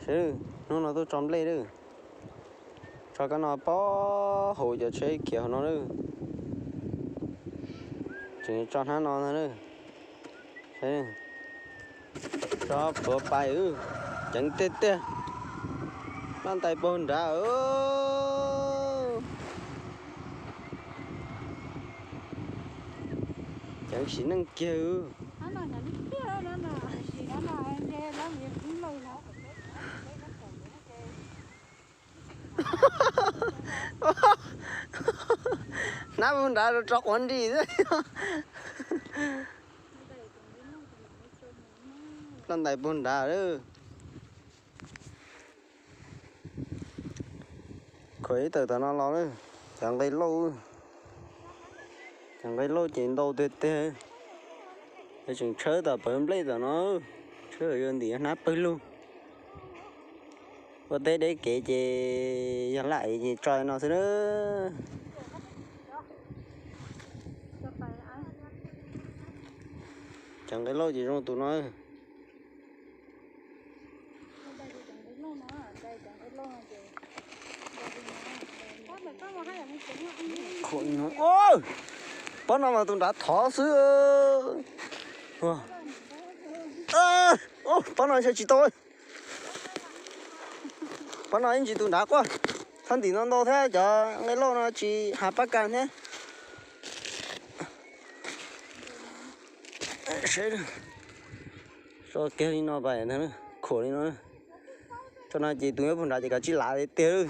Sawv daws, hnub no tuaj tso nplej lawm. Tso kab no pob hauv cov tsheb khiav hauv no lawm. Tseem tso hnab no ntag lawm. Tso pluav pais, ceev tiag tiag. Loj ntais puag nrad. Ceev sim neej kiag. Hnab puag nrad rau rov quav nris xwb. Loj ntais puag nrad lawm. Khuam ib tawm tom no los lawm. Cov nqe lauj, cov nqe lauj ces ntau tiag tiag. Tseem tshawb tom pawv nplej tom no, tshawb yuav ntim hnab pawg lug. Ua teb deb kev ces yog laj es ces tso no xwb na. Cov nqe lauj ces zoo tus no. Pob no mas tus nrad thov xwb. Pob no ntshe tsis tau. Pob no ib ntsis tus nrad quaj. Txhob ntim ntau ntau thiab, cov nqe lauj no tsis hav pab kas thiab. Seb, tso kiag li no pais ntag, khuam li no. Tso no ces tus nyob puag nrad ces kav tsij lav tiag tiag.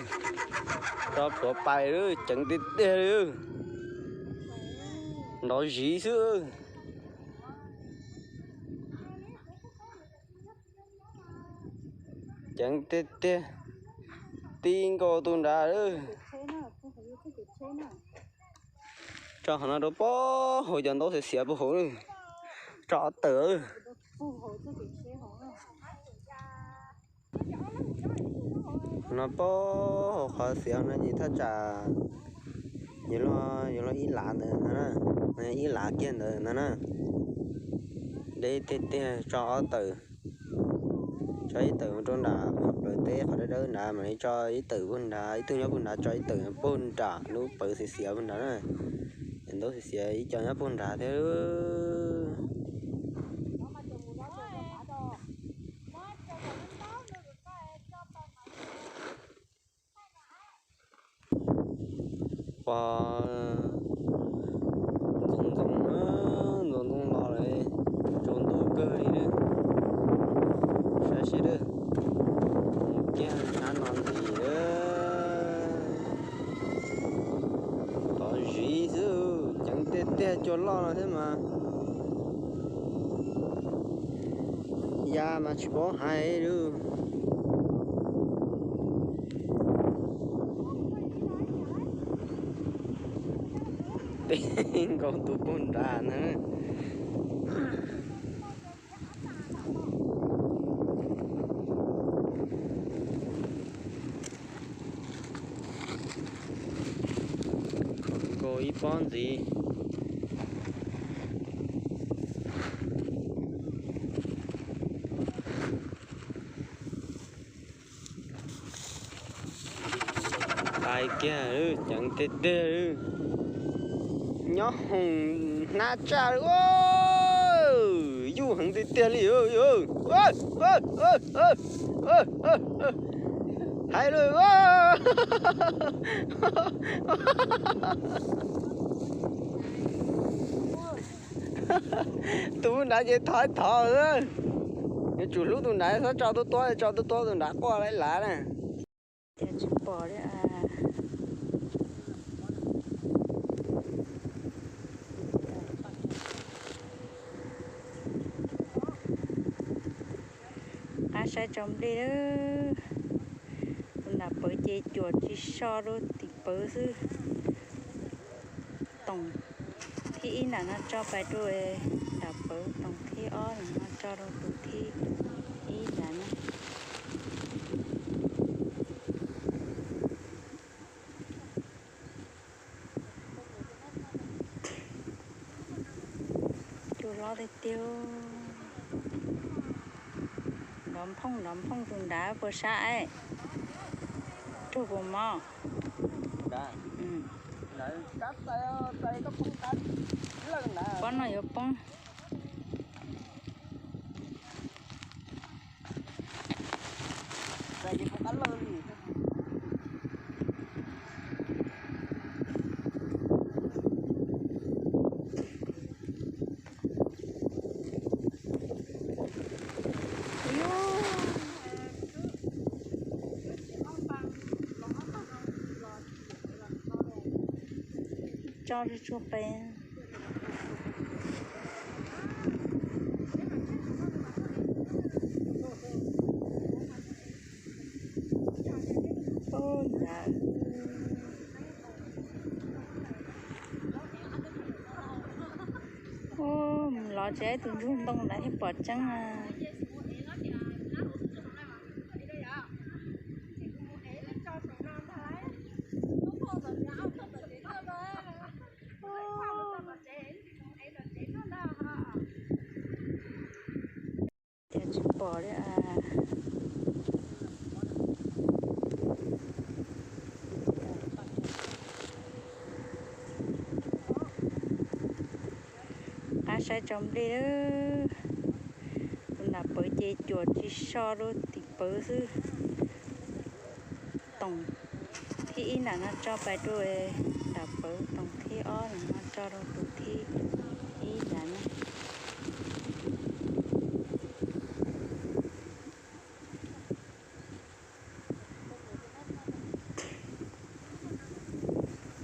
Tso pluav pais, ceev tiag tiag li. Nrov ziv xwb. Ceev tiag tiag. Tib nkaus tus nrad. Tso qhov no rau pob hauv cov ntaub xiav xiav puag hauv. Tso ob tawm. No pob hauv qhov xiav no ces thaj tsam yuav luag ib lav ntawd ntag na, ib lav kiag ntawd ntag na. Deb tiag tiag, tso ob tawm. Tso ib tawm mus rau nram qhov plawv teb qhov dawb dawb nrad, mam li tso ib tawm puag nrad, ib tug nyob puag nrad, tso ib tawm puag nram lub pawv xiav xiav puag nrad na. Ntaub xiav xiav ib co nyob puag nrad thiab. Pog ntxoov ntxoo na, ntxoov ntxoo los lawm, tsaus ntuj kawg li lawm. Saib seb, kiag hnab no ntxiv lawm. Tov ziv xwb, ceev tiag tiag, cua loj no thiab mas. Ya mas tsis paub hais li. Tib nkaus tus puag nrad na. Nkaus ib pob ntxiv. Pais kiag, ceev tiag tiag. Nyob hoom hnab tsaj, yuj heev tiag tiag li. Hais lus. Tus nrad ces thov thov xwb. Yuav tsum hlub tus nrad, txhob tso tuaj tuab, tso tuaj tuab tus nrad quaj lav lav na. Ces tsis pom li. Qab saib tso nplej lawm. Tus nram pawv ces cuam tsis so rau tim pawv xwb. Toom thib ib nram no tso pais rau nram pawv, toom thib ob nram no tso rau tus thib ib nram no. Cua hlob tiag tiag. Nrov Phooj nrov phooj tus nrad puas sab es? Raug puas mob? Pob no yuav poob. Tso tsuag tsuag pem. Lov tsev tus ntsuag ntoo ntawd thiaj pom tseeb. Tias tsis pom li. Qab saib tso nplij lawm. Tus nram pawv ces cuam tsis so rau tim pawv xwb. Toom thib ib nram no tso pais rau nram pawv, toom thib ob nram no tso rau tus thib ib nram no.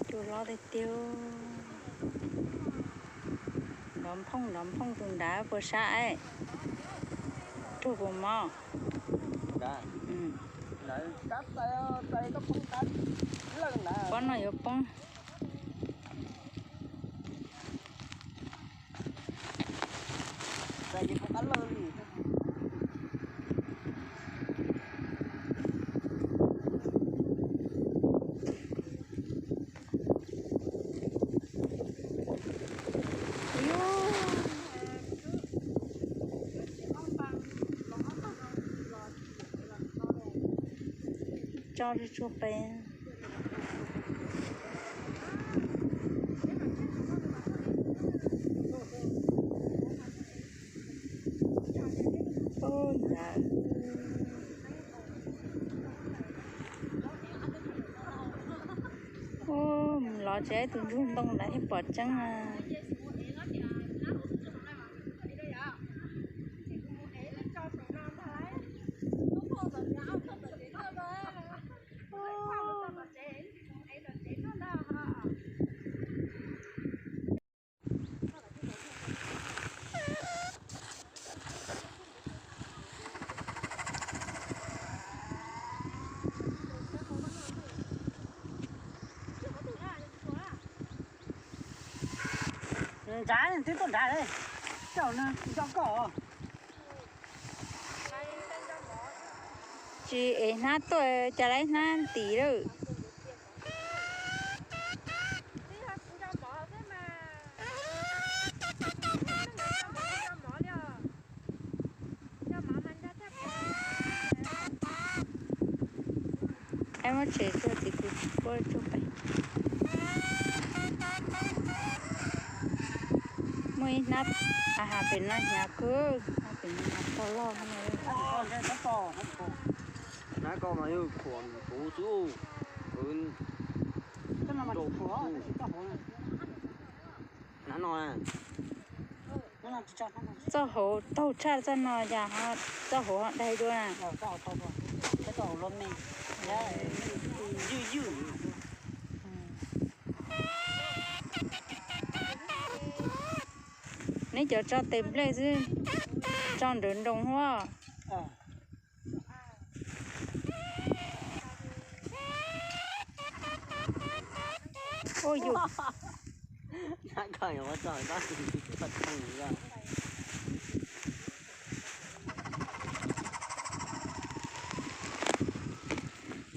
Cua loj tiag tiag. Nrov phooj nrov phooj tus nrad puas sab es? Raug puas mob? Pob no yuav poob. Tso tsuag tsuag pem. Lov tsev tus ntsuag ntoo ntawd thiaj pom tseeb. Nrad twb tuaj nrad, coj nco koj. Tsis ev hnab tuaj, cas lawv hnab ntim lawm. Muab tshem tsuag txiv kuv puab tsuag pem. Muaj ib hnab, aha, pem no hnyav kawg, pem no hnyav pog loj. Hnab ko mas yog khuam kuv xwb. Hnab no, txoj hauv taug tshaj txoj no, yog txoj hauv ho dai dua na. Neb cov tso tes nplej xwb, tso nrawv nroos huab. Ua yus.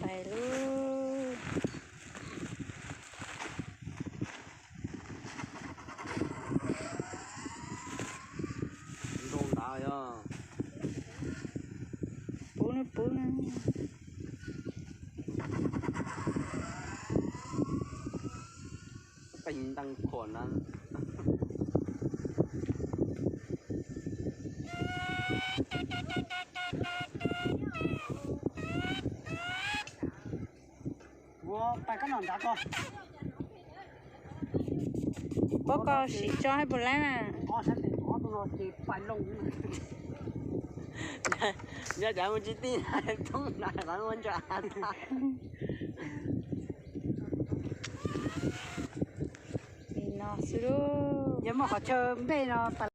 Pais lub. Nroo nrad yog. Peem ntees khuam na. Ua pais koj nram nrad ko. Pob koj sim tso hais puas laib mas. Ob sab tes ob tug no ces pais loo. Yog cas mus tsis tij, thoob nram qhov ua ntsa. Li no xwb lauj. Yog muaj qhov chaw npej no tas